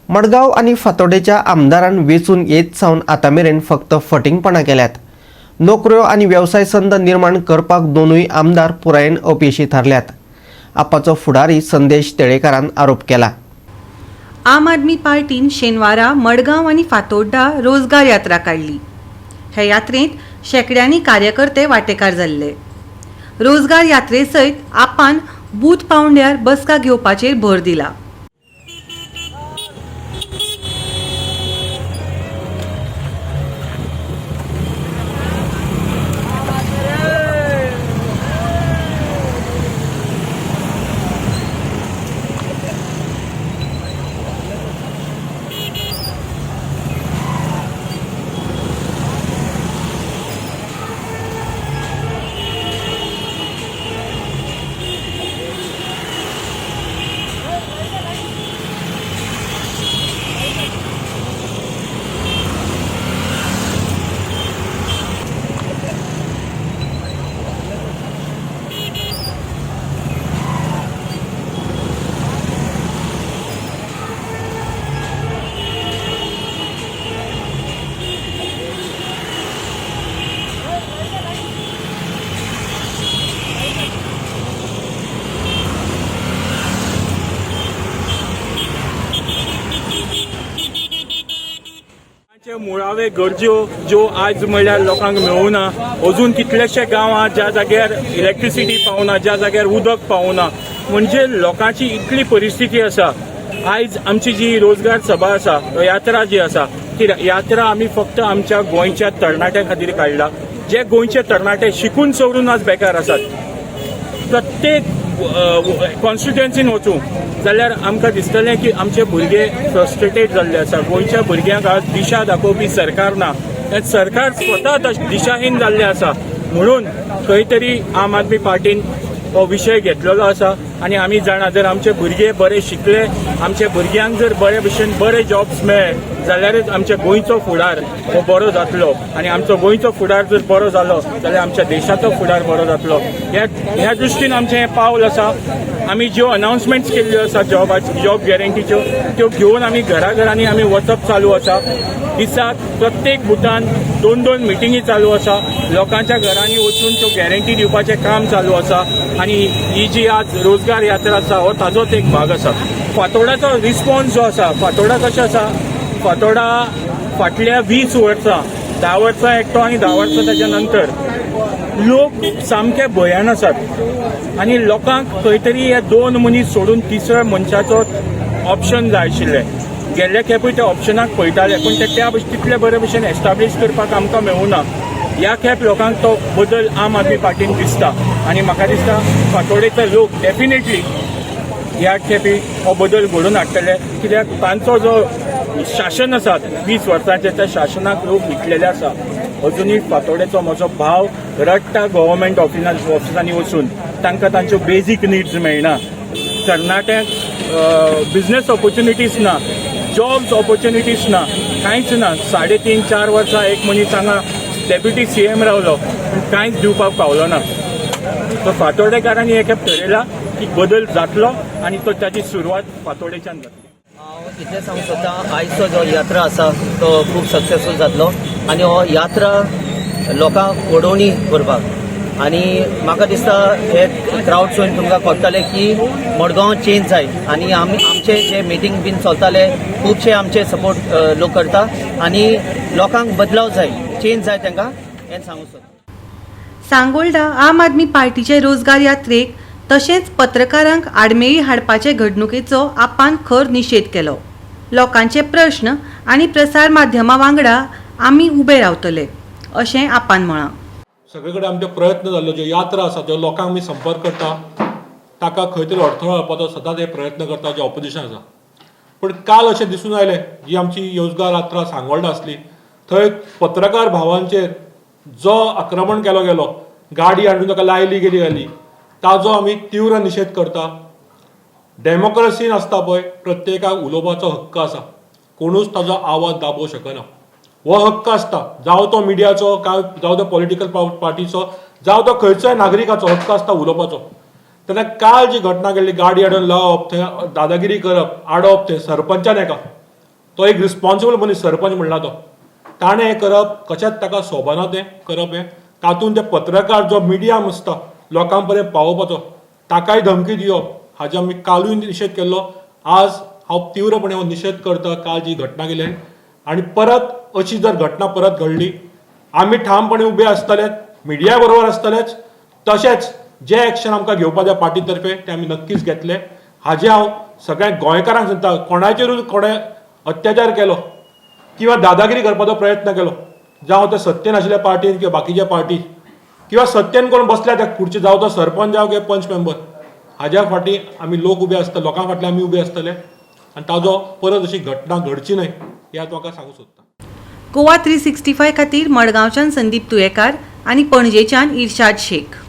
मडगांव आनी फातोडेच्या आमदारान वेंचून येत सावन आतां मेरेन फक्त फटींगपणां केल्यात. नोकऱ्यो आनी वेवसाय संद निर्माण करपाक दोनूय आमदार पुरायेन अपेशी थारल्यात. आपाचो फुडारी संदेश तेळेकारान आरोप केला. आम आदमी पार्टीन शेनवारा मडगांव आनी फातोड्डा रोजगार यात्रा काडली. हे यात्रेंत शेंकड्यांनी कार्यकर्ते वांटेकार जाल्ले. रोजगार यात्रे सयत आपान बूथ पावंड्यार बसका घेवपाचेर भर दिला. मुळावे गरज्यो ज्यो आज म्हणल्यार लोकांक मेळुना. अजून कितलेशे गांव आहा ज्या जाग्यार इलेक्ट्रिसिटी पावना, ज्या जाग्यार उदक पावना, म्हणजे लोकांची इतली परिस्थिती आसा. आयज आमची जी रोजगार सभा आसा, यात्रा जी आसा, ती यात्रा आमी फक्त आमच्या गोंयच्या तरणाट्यां खातीर काडला, जे गोंयचे तरणाटे शिकून सवरून आज बेकार आसात. प्रत्येक कॉन्स्टिट्युएन्सीन वचूं जाल्यार आमकां दिसतलें की आमचे भुरगे फ्रस्ट्रेटेड जाल्ले आसा. गोंयच्या भुरग्यांक आज दिशा दाखोवपी सरकार ना. हें सरकार स्वता दिशाहीन जाल्लें आसा. म्हणून खंय तरी आम आदमी पार्टीन हो विशय घेतलेलो आसा आनी आमी जाणा, जर आमचे भुरगे बरे शिकले, आमच्या भुरग्यांक जर बरे भशेन बरे जॉब्स मेळ्ळे जाल्यारच आमच्या गोंयचो फुडार हो बरो जातलो आनी आमचो गोंयचो फुडार जर बरो जालो जाल्यार आमच्या देशाचो फुडार बरो जातलो. ह्या दृश्टीन आमचें हें पावल आसा. आमी ज्यो अनाउन्समेंट्स केल्ल्यो आसा जॉब गॅरंटीच्यो, त्यो घेवन आमी घराघरांनी आमी वचप चालू आसा. दिसाक प्रत्येक बुथान 2-2 मिटिंगी चालू आसा. लोकांच्या घरांनी वचून त्यो गॅरंटी दिवपाचें काम चालू आसा आनी ही जी आज रोजगार यात्रा आसा हो ताजोच एक भाग आसा. फातोडाचो रिस्पॉन्स जो आसा, फातोडा कशें आसा, फातोडा फाटल्या 20 वर्सां, 10 वर्सां एकटो आनी 10 वर्सां ताच्या नंतर लोक सामके भंयान आसात आनी लोकांक खंय तरी हे 2 मनीस सोडून तिसऱ्या मनशाचो ऑप्शन जाय आशिल्ले. गेल्ले खेपूय त्या ऑप्शनाक पळयताले, पूण ते त्या तितले बरे भशेन एस्टाब्लीश करपाक आमकां मेळुना. ह्या खेप लोकांक तो बदल आम आदमी पार्टीन दिसता आनी म्हाका दिसता फातोडेचो लोक डेफिनेटली ह्या खेपी हो बदल घडोवन हाडटले, कित्याक तांचो जो शासन आसा 20 वर्सांचे, त्या शासनाक लोक विकलेले आसा. अजुनूय फातोडेचो म्हजो भाव रडटा गव्हर्मेंट ऑफिसांनी वचून, तांकां तांच्यो बेजीक निड्स मेळना, तरणाट्यांक बिजनेस ऑपॉर्च्युनिटीज ना, जॉब्स ऑपॉर्च्युनिटीज ना, कांयच ना. 3.5-4 वर्सां एक मनीस हांगा डेप्युटी सीएम रावलो, पूण कांयच दिवपाक पावलो ना. तो फातोडेकारांनी हे खेप ठरयला की बदल जातलो आनी तो ताची सुरवात फातोडेच्यान जातली. हांव इतलें सांगूंक सोदता, आयचो जो यात्रा आसा तो खूब सक्सेसफूल जातलो आनी हो यात्रा लोकांक ओडोवणी करपाक आनी म्हाका दिसता हे क्रावड चोवन तुमकां कळटलें की मडगांव चेंज जाय आनी आमी आमचे जे मिटींग बीन चलताले खुबशे आमचे सपोर्ट लोक करता आनी लोकांक बदलाव जाय, चेंज जाय तांकां, हें सांगूंक सोदता. सांगोल्डा आम आदमी पार्टीचे रोजगार यात्रेक तशेंच पत्रकारांक आडमेळी हाडपाचे घडणुकेचो आपान खर निशेध केलो. लोकांचे प्रश्न आनी प्रसार माध्यमां वांगडा आमी उबे रावतले अशें आपान म्हळां. सगळे कडेन आमचे प्रयत्न जाल्लो, ज्यो यात्रा आसा, ज्यो लोकांक आमी संपर्क करता, ताका खंय तरी अडथळो हाडपाचो सदांच हे प्रयत्न करता जे ऑपोजिशन आसा. पूण काल अशें दिसून आयलें, जी आमची रोजगार यात्रा सांगोल्डा आसली थंय पत्रकार भावांचेर जो आक्रमण केलो गेलो, गाडी हाडून ताका लायली गेली घाली, ताजो आमी तीव्र निशेध करता. डेमोक्रसीन आसता पळय, प्रत्येकाक उलोवपाचो हक्क आसा, कोणूच ताजो आवाज दाबोवंक शकना. हो हक्क आसता, जावं तो मिडियाचो, काय जावं तो पॉलिटिकल पार्टीचो, जावं तो खंयच्याय नागरिकाचो हक्क आसता उलोवपाचो. तेन्ना काल जी घटना घडली, गाडी हाडून लावप, थंय दादागिरी करप, आडोवप, थंय सरपंचान एका तो एक रिस्पॉन्सिबल मनीस सरपंच म्हणला तो, ताणें हें करप कशेंच ताका सोबना तें करप हें. तातूंत ते पत्रकार जो मिडिया आसता लोकां पर्यंत पावोवपाचो ताकाय धमकी दिवप हाजे आमी कालूय निशेध केल्लो. आज हांव तीव्रपणे हो निशेध करता काल जी घटना केली. आनी परत अशी जर घटना परत घडली आमी ठामपणे उबे आसतले, मिडिया बरोबर आसतलेच, तशेंच जे एक्शन आमकां घेवपा जाय पार्टी तर्फे ते आमी नक्कीच घेतले. हाजें हांव सगळ्या गोंयकारांक सांगता, कोणाचेरूय कोणें अत्याचार केलो किंवा दादागिरी करपाचो प्रयत्न केलो, जावं ते सत्तेन आशिल्ल्या पार्टीन किंवा बाकीच्या पार्टी किंवा सत्तेन कोण बसल्या त्या खुर्ची, जावं तो सरपंच जावं किंवा पंच मेंबर, हाज्या फाटीं आमी लोक उबे आसतले, लोकां फाटल्यान आमी उबे आसतले आनी ताजो परत अशी घटना घडची न्हय हे हांव तुमकां सांगूंक सोदतां. गोवा 365 खातीर मडगांवच्यान संदीप तुयेकार आनी पणजेच्यान इर्शाद शेख.